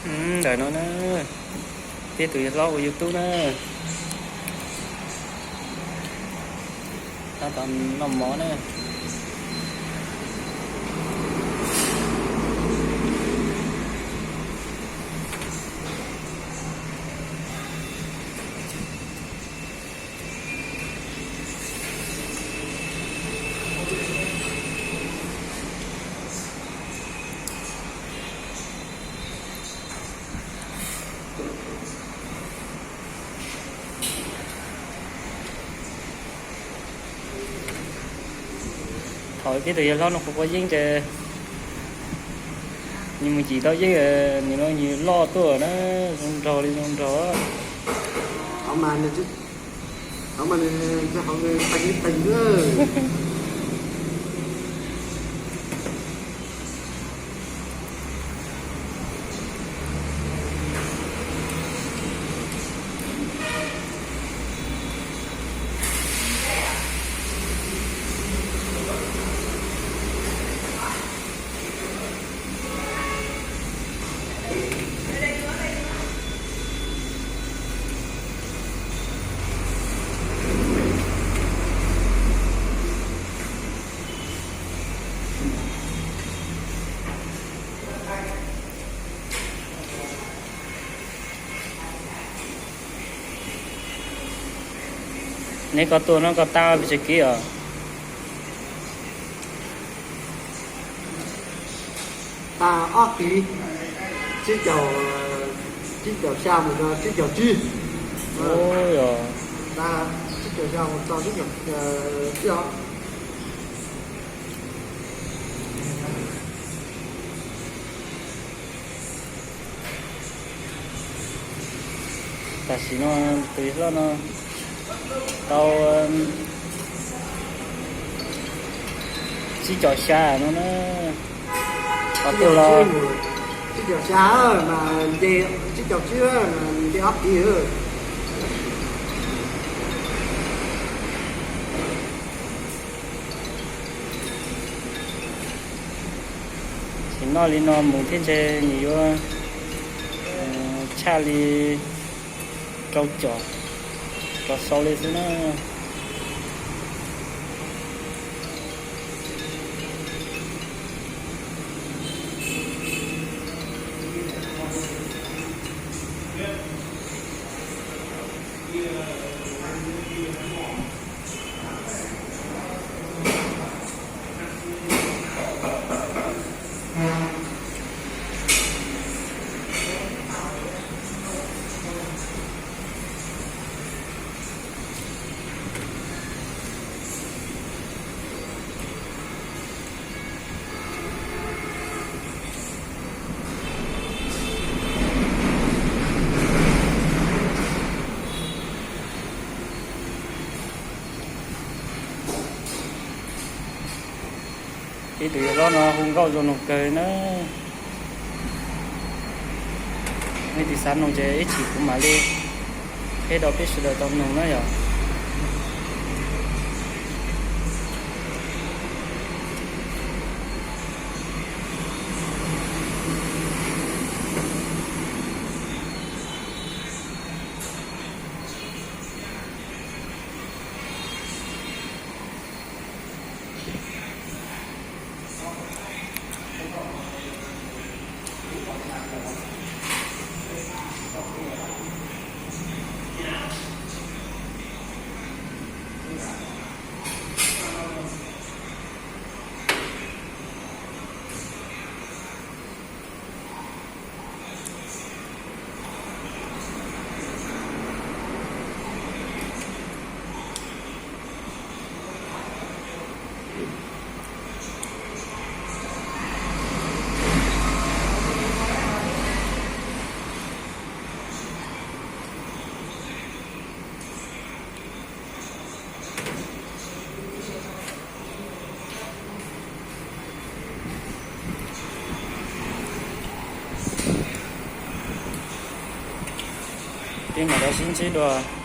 Ntawm no na, peb tus yawg hlob ua YouTube na, tab tom noj mov na. Thaum peb tus yawg hlob no quav quav yeeb ces nws mus yim tau yeeb, nws los nws loj tuaj na, zoo nraug li zoo nraug. Neb koj tuaj no koj tab pes tsawg kib os? Tab ob kib, tsib caug, tsib caug xya mus rau tsib caug tsib. Tab tsib caug xya mus txog tsib caug tsib os. Tam sim no tus hlob no tau tsib caug xya no na. Qhov twg los tsib caug xya mas nce, tsib caug tsib mas nce ob kib. Ces noj li no mus thiab ntshe nws yuav tshaj li rau caum, rau sau li xwb na. Peb tus yawg hlob no hu nkauj zoo noog kawg na. Nej tig xav noog ces ib chim kuv mam li qhib rau peb sawv daws tau noog na yom. Peb mam rov sib ntsib dua.